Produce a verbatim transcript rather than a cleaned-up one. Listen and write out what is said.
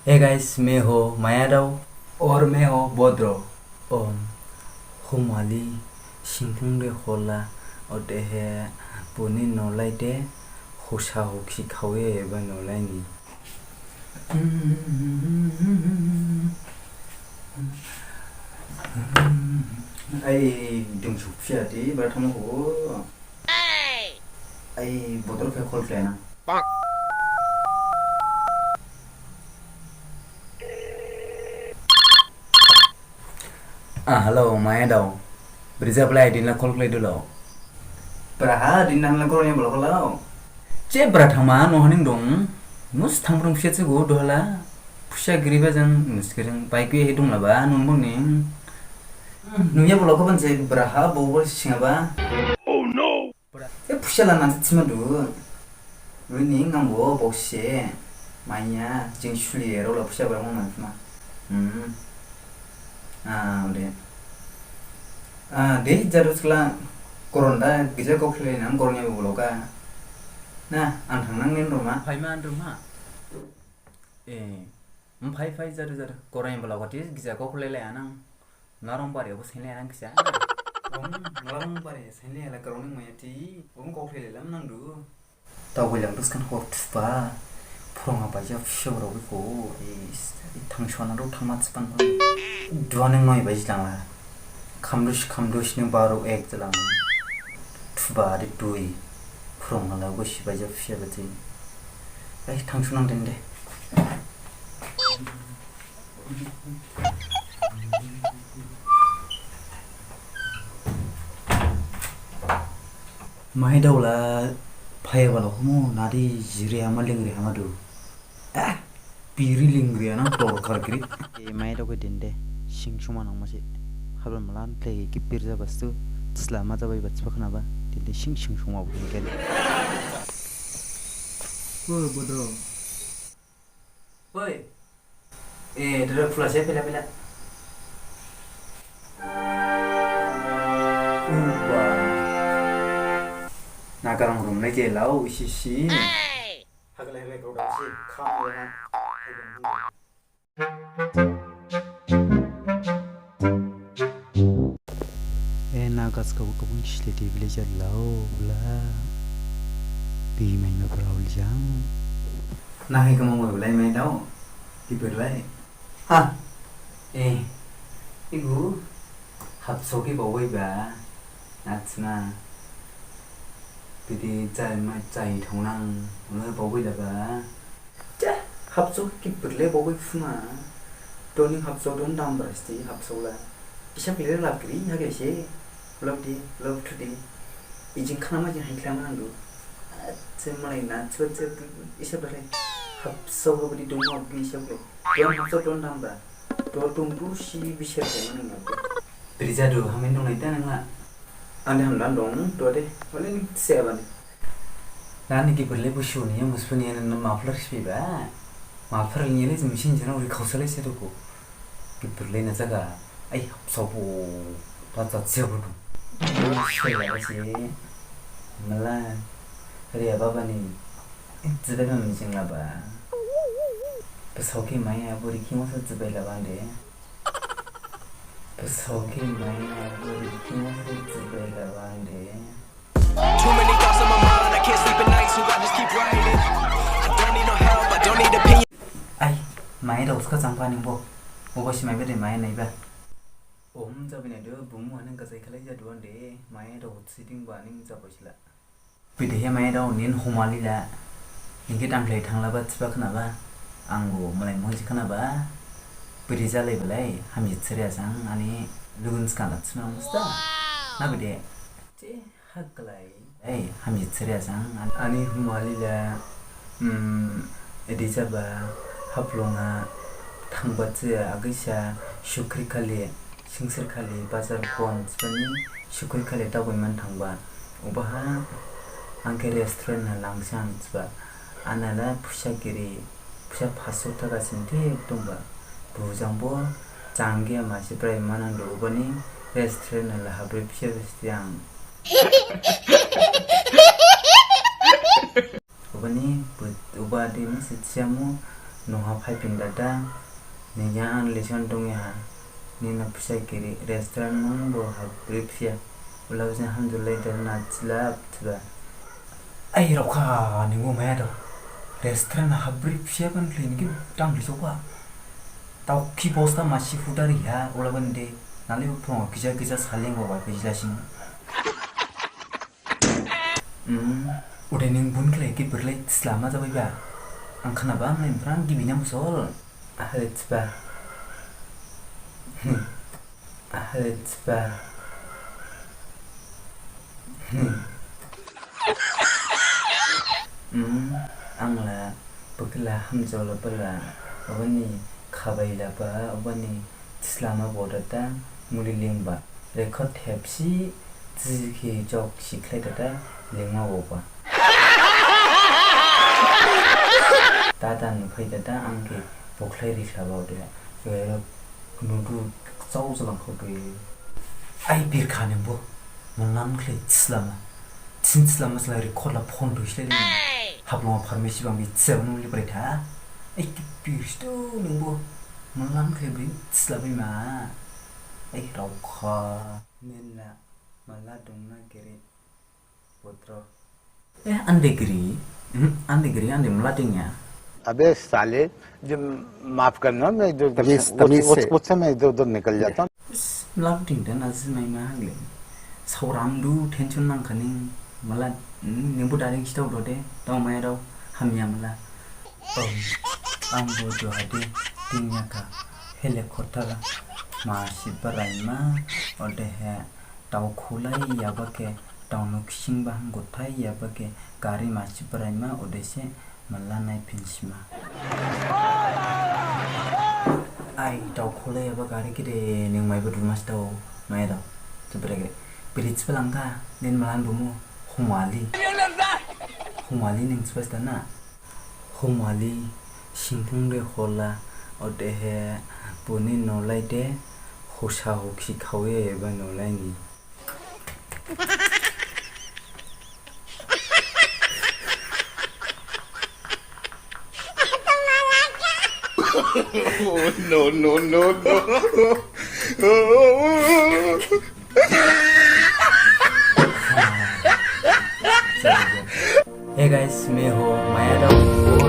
Hey guys, मैं हूँ मायादाव। और मैं हूँ भद्र। Om, Humali, singkung de hola, odehe, boni nolai de, hosa hoksi khawe eba nolai ni. Ai, dum suk sia di, bra thamo ho. Ai, botol khe khol khlai na. Ah, hello, Mayadow. Brija belai dinla khol khlai dulo. Braha dinla khol khlai dulo. Che bra thangma no haning dong. Mus thangbrung phe che go dohala. Phusa giriba jang mus giring bai gui he dong laba nung bong ning. Nung ya bolo ko ban che braha bo bo singaba. Oh no. E phusa la nan thima du. Wini ngam bo bo se. Maya jing suli ro la phusa bra mo man thima. Hmm. Ah, de. Ah, de jaru skla koron da gija ko khle nan koron ya bo lo ka. Na, ang thang nang nen roma. Phai ma an roma. Eh, mphai phai jaru jaru koron ya bo lo ka ti gija ko khle le anang. Narong bari abo senle nang kisa. Om, narong bari senle la karoni maya ti. Om ko phele lam nang du. Tau bai lang dus kan hor thuba. Phurong apa ja phusa rok ko. Is, thang sona ro thang mat span. Dua neng noi bai lang la. Kham dus kham dus neng baru ek jalang. Thuba de dui. Phurong la go si bai ja phusa bati. Ai thang sunang den de. Mayadow la phaiya bala homo nadi jiri hama lingri hama du. Ah, biri lingri anang dorkar giri. E Mayadow khe dende sing suma nang masi. Hablan malan thlai ki pirja bastu. Tsla maja bai batsba khnaba. Dende sing sing suma bu kene. O bodro. Oi. Eh, dada phula se phela phela. Uba. Nagarang rum lagi lau isi si. Hagalai hagalai kau dah si. Kam ya. E na gas kabo kabo ni sile de village lao bla. Bi mai ma brau jang. Na hai kamo mo blai mai dao. Di berlai. Ha. Eh. Igu. Hapso ki bawai ba. Natsna. Bidi jai ma jai thongnang. Mo bawai la ba. Cha, hapso ki birle bo bai phuma. Doni hapso don dam bra sti hapso la. Isa kile la gri ha ge se. Love di, love to di. Ijing khana ma jing hai khlama nang du. Che malai na, che che isa bra. Hapso bo di dong ma bi isa kile. Don hapso don dam bra. Do dong du si bi se khlama nang du. Brija du hamin dong nai ta nang la. Ani hamdan dong, dua de, wale ni se abani. Nani ki perle busu ni, muspu ni, nana muffler sipi ba. Muffler ni le jum sin jana uri khausa le se doko. Ki perle na jaga, ai, hapso bo, ta ta se bo du. Ai, se la se, mala, ria baba ni, jibe ba mi jing la ba. Basao ki maya, buri ki mo sa jibe la ba de. Basao ki maya, buri ki mo sa jibe la ba de. Too many thoughts on my mind, I can't sleep at night, so I just keep writing. I don't need no help, I don't need opinion. Ai, maya da uska jangpa ningbo. Bobo si maiba de maya naiba. Om jabi naidu, bumu haning gajai khalai jadu ande, maya da utsi dingba ning jabo sila. Bidehe maya dao nin homali la. Ningkhe tangkhlai thanglaba thiba khnaba. Angbo malai muhunsi khnaba. Bidi jalai balai hamjit siriya jang ani lugun skala thima musta. Na bide. Che haglai. Ei hamjit siriya jang ani homali la. Hmm. Edi jaba, Haflonga thangba thiya, agisa sukri khali, singsir khali, bazar bon thibani sukri khali daobaimane thangba. Ubaha angkhe restaurant ha langsang thiba. Anala phuisa giri, phuisa passo taka sinte dongba. Bujangbo janggiya masi brai manangdu ubani restaurant ha la habri phuisa bisi ang. Ubani, ubadi masi thiyamu, Noha phaiphin dada, nini ang relation dongya ha, nini pisa giri restaurant nungbo habri phiya, ulao jang hamjolai dada na chilap thiba. Ai raokha, ningbo maya do. Restaurant habri phiya ban khlai ningkhe dang rijokba. Tao khi bosta masi hudari ha, ulao ban de, nali bo phung gija gija saleng bo bai pejila sing. Hmm, ode ning bun khlai khe berlai thislama jabaiba. Ang khnaba ang niphrang gibi na musol. Ahale thiba. Hmm. Ahale thiba. Hmm. Hmm, ang la bokhe la hamjaolaba la, obani khabailaba, obani thislama bo dada, muli lingba. Record thepsi, jikhe jok sikhlai dada, lingma boba. Dada nuphai dada, ang khe bokhlai rikhlaba ode. Bero nudu kchao jalangkho dui. Ai birkha ningbo, malam khlai thislama. Thin thislama sla record la phone dui slai. Hablonga pharmacy bang bi chao nung librai tha. Ai kipir sto ningbo, malam khlai bri thislabaima. Ai raokha. Nela mala dongna giri. Putro. Eh, ande giri. Hmm, ande giri, ande mala dingya. अबे साले, जो माफ करना, मैं इधर उधर तमीज, उस, तमीज उस, से। उससे मैं इधर उधर निकल जाता हूँ। Is, mala ding dan azi mai ma hagle. Sauram du tension nang khaning mala, hmm, ningbo daring sitao dode, tao mai dao, hamya mala. Om, ang bo do hade, dingya kha, helicopter la, masi baraima, odehe, Daokholai yaba khe, daono kising bahang gothai yaba khe, gari masi baraima odese mala nai phinsima. Ai, daokholai yaba gari khe de ning maiba dumas dao, maya dao. Sebrege, bridge belangka, nin malan bumu, Humali. Humali ning spas dana. Humali, singphung de hola, odehe boni nolai de hosa hoksi khaoya eba nolai ni. Oh, no, no, no, no. Hey guys, मैं हूँ माया राव।